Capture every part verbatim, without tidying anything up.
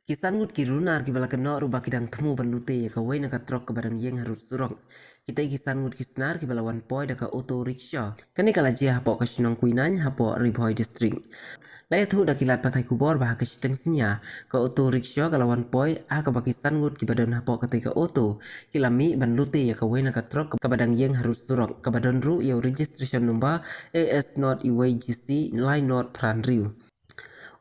Ki san ngut ki runar kiba la kynnoh ruh ba ki dang thmu ban lute ïa kawei na ka trok kaba dang ïeng harud surok. Kitei ki san ngut ki snar kiba la wan poi da ka auto rickshaw. Kane ka la jia hapoh ka shnong Kuinaiñ hapoh Ri Bhoi District. La ïathuh da ki lad pathai khubor ba ha ka shiteng synñia ka auto rickshaw ka la wan poi ha kaba ki san ngut kiba don hapoh katei ka auto ki la mih ban lute ïa kawei na ka trok kaba dang ïeng harud surok kaba don ruh ïa u registration number A S not uwei G C lai not phra hynriew.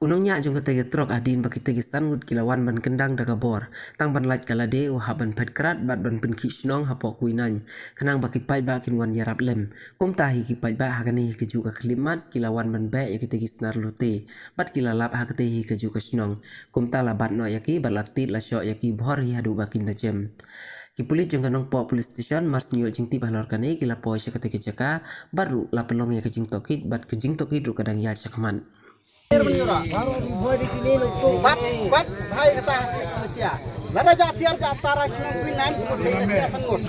U nongñiah jong katei ka trok hadien ba kitei ki san ngut ki la wan ban kyndang da ka bor tang ban lait ka lade u hap ban phet krad bad ban pynkhih shnong hapoh Kuinaiñ khnang ba ki paidbah kin wan ïarap lem. Kumta hi ki paidbah ha kane hi kajuh ka khyllipmat ki la wan ban beh ïa kitei ki snar lute bad ki la lap ha katei hi kajuh ka shnong. Kumta la bat noh ïa ki bad la tied la shoh ïa ki bhor hi haduh ba kin da jem. Ki pulit jong ka Nongpoh Police Station mar shu ïoh jingtip halor kane ki la poi sha katei ka jaka bad ruh la pynlong ïa ka jingtohkit bad ka jingtohkit ruh ka dang ïaid shakhmat. Bat, bat, bhai kata Malaysia. Lada ja tiar ja tara shnong Kuinaiñ, Malaysia sangot.